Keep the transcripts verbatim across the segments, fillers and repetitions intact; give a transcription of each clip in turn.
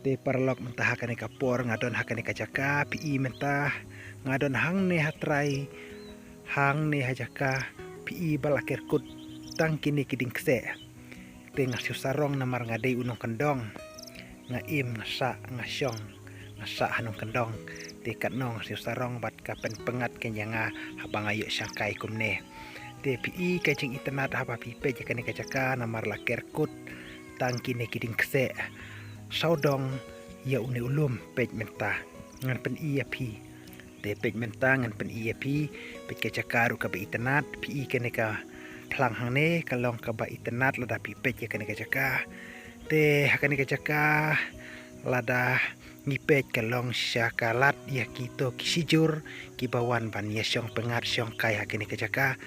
Te paralok mynta ha kane ka por nga don ha kane ka jaka, phi i mynta nga don hangne ha trai, hangne ha jaka, phi i ba la ker kut tang kine ki dieng kseh. Te nga siew sarong namar nga dei u nongkyndong. Nga im, nga sah, nga shong, nga sah ha nongkyndong. Te katno nga siew sarong bad ka pynpyngngad kein ïa nga haba nga ïoh shangkai kumne. Te phi i ka jingitynnad haba phi peit ïa kane ka jaka namar la ker kut tang kine ki dieng kseh. Sawdong ïa une u lum, peit mynta. Ngan pyni ïa phi. Te peit mynta ngan pyni ïa phi, peit ka jaka ruh kaba itynnad, phi i kane ka phlang hangne ka long kaba itynnad lada phi peit ïa kane ka jaka. Te ha kane ka jaka lada ngi peit ka long sha ka lad ïa kito ki shijur kiba wan ban ïa shong pyngngad shongkai ha kane ka jaka.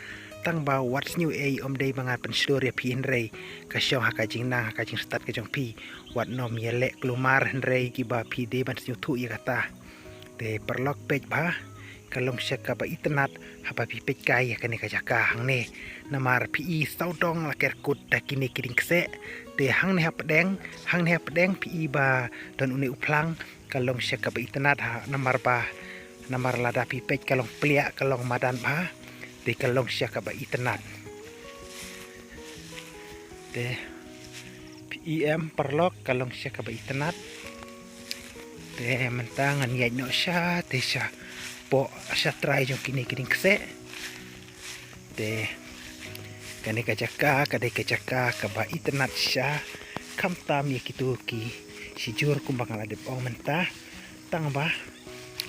Tang ba wat sniew ei, ym dei ba ngan pynshlur ïa phi hynrei ka shong ha ka jingnang ha ka jingstad ka jong phi. Wat nym ïaleh kulmar hynrei kiba phi dei ban sngewthuh ïa kata. Te paralok peit bha, ka long sha kaba itynnad haba phi peit kai ïa kane ka jaka hangne. Namar phi i sawdong la ker kut da kine ki dieng kseh. Te hangne hapdeng, hangne hapdeng phi i ba don une u phlang, ka long sha kaba itynnad ha, namar ba, namar lada phi peit ka long pliah, ka long madan bha. Te ka long sha kaba itynnad. Te phi i em paralok, ka long sha kaba itynnad. Te mynta ngan ïaid noh sha, te shapoh sha trai jong kine ki dieng kseh. Te kane ka jaka ka dei ka jaka kaba itynnad sha, khamtam ïa kito ki shijur kumba nga la dep ong mynta. Tang ba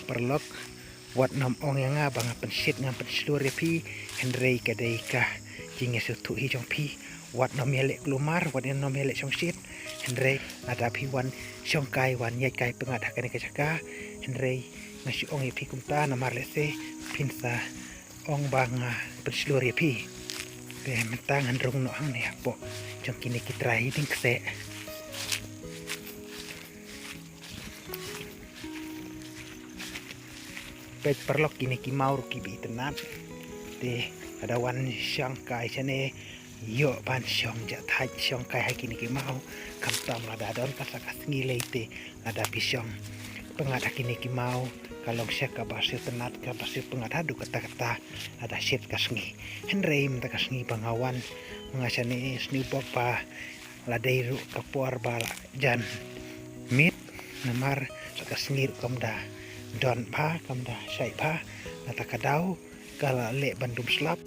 paralok, wat nym ong ïa nga ba nga pynshit, nga pynshlur ïa phi, hynrei ka dei ka jingïasngewthuh hi jong phi. Wat nym ïaleh kulmar, wat nym ïaleh shongshit, hynrei lada phi wan shongkai, wan ïaid kai pyngngad ha kane ka jaka, hynrei nga shu ong ïa phi kumta namar lehse phin sa ong ba nga pynshlur ïa phi. Te mynta ngan rung noh hangne hapoh jong kine ki trai dieng kseh. Peit paralok, kine ki maw ruh kiba itynnad. Te lada wan shongkai shane, ïoh ban shong jahthait shongkai ha kine ki maw. Khamtam lada don ka sa ka sngi lei, te lada phi shong pyngngad ha kine ki maw, ka long sha kaba sngewtynnad, kaba sngewpyngngad haduh katta katta lada shit ka sngi. Hynrei mynta ka sngi ba nga wan nga shane, sniewbok ba la dei ruh ka por ba la jan miet, namar sa ka sngi ruh kam da don bha, kam da shai bha. Nangta ka daw ka la leh ban dum slap.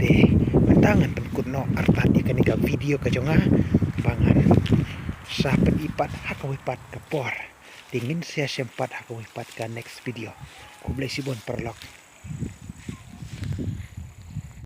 Te mynta ngan pynkut noh artat ïa kane ka video ka jong nga, ba ngan sa pyni pat ha kawei pat ka por. Te ngin sa ïashem pat ha kawei pat ka next video. Khublei shibun paralok.